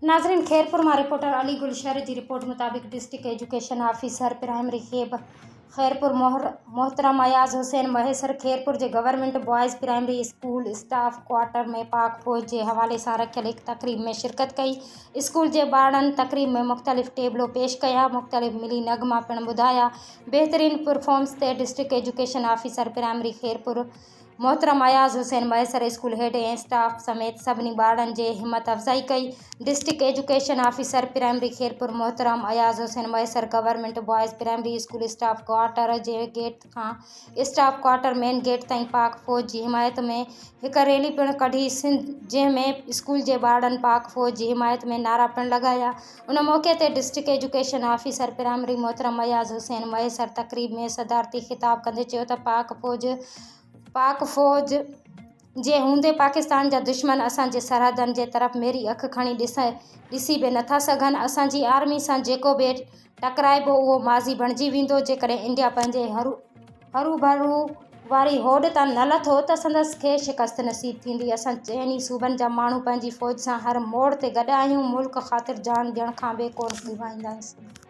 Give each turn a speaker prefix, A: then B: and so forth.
A: ناظرين خيرپور مان رپورٽر علي گل شر جي رپورٽ مطابق district education officer primary Khairpur محترم اياز حسين مهيسر خيرپور جي government boys primary school staff quarter ۾ Pak فوج جي حوالي سان رکيل هڪ تقريب ۾ شرڪت ڪئي اسڪول جي ٻارڙن تقريب ۾ مختلف ٽيبلو پيش ڪيا مختلف ملي نغما پڻ ٻڌايا بهترين پرفارمنس تي district education officer primary Khairpur محترم اياز حسين مهيسر اسڪول هيڊ ۽ اسٽاف سميت سڀني ٻارڙن جي همت افزائي ڪئي. District education officer primary Khairpur محترم Ayaz Hussain Mahesar government boys primary school staff quarter جي گيٽ کان اسٽاف ڪوارٽر مين گيٽ تائين پاڪ فوج جي حمايت ۾ هڪ ريلي پڻ ڪڍي جنهن ۾ اسڪول جي ٻارڙن پاڪ فوج جي حمايت ۾ نعرا پڻ لڳايا ان موقعي تي ڊسٽرڪٽ ايجوڪيشن آفيسر پرائمري محترم اياز حسين مهيسر تقريب ۾ صدارتي خطاب ڪندي چيو ته پاڪ فوج پاڪ فوج جي هوندي پاڪستان جا دشمن اسان جي سرحدن جي طرف ميري اک کڻي ڏسي به نٿا سگهن، اسان جي آرمي سان جيڪو به ٽڪرائبو اهو ماضي بڻجي ويندو، جيڪڏهن انڊيا پنهنجي هروڀرو واري هوڏ تان نه لٿو ته سندس کي شڪست نصيب ٿيندي، اسان چئني صوبن جا ماڻهو پنهنجي فوج سان هر موڙ تي گڏ آهيون، ملڪ خاطر جان ڏيڻ کان به ڪونه ڪيٻائينداسين.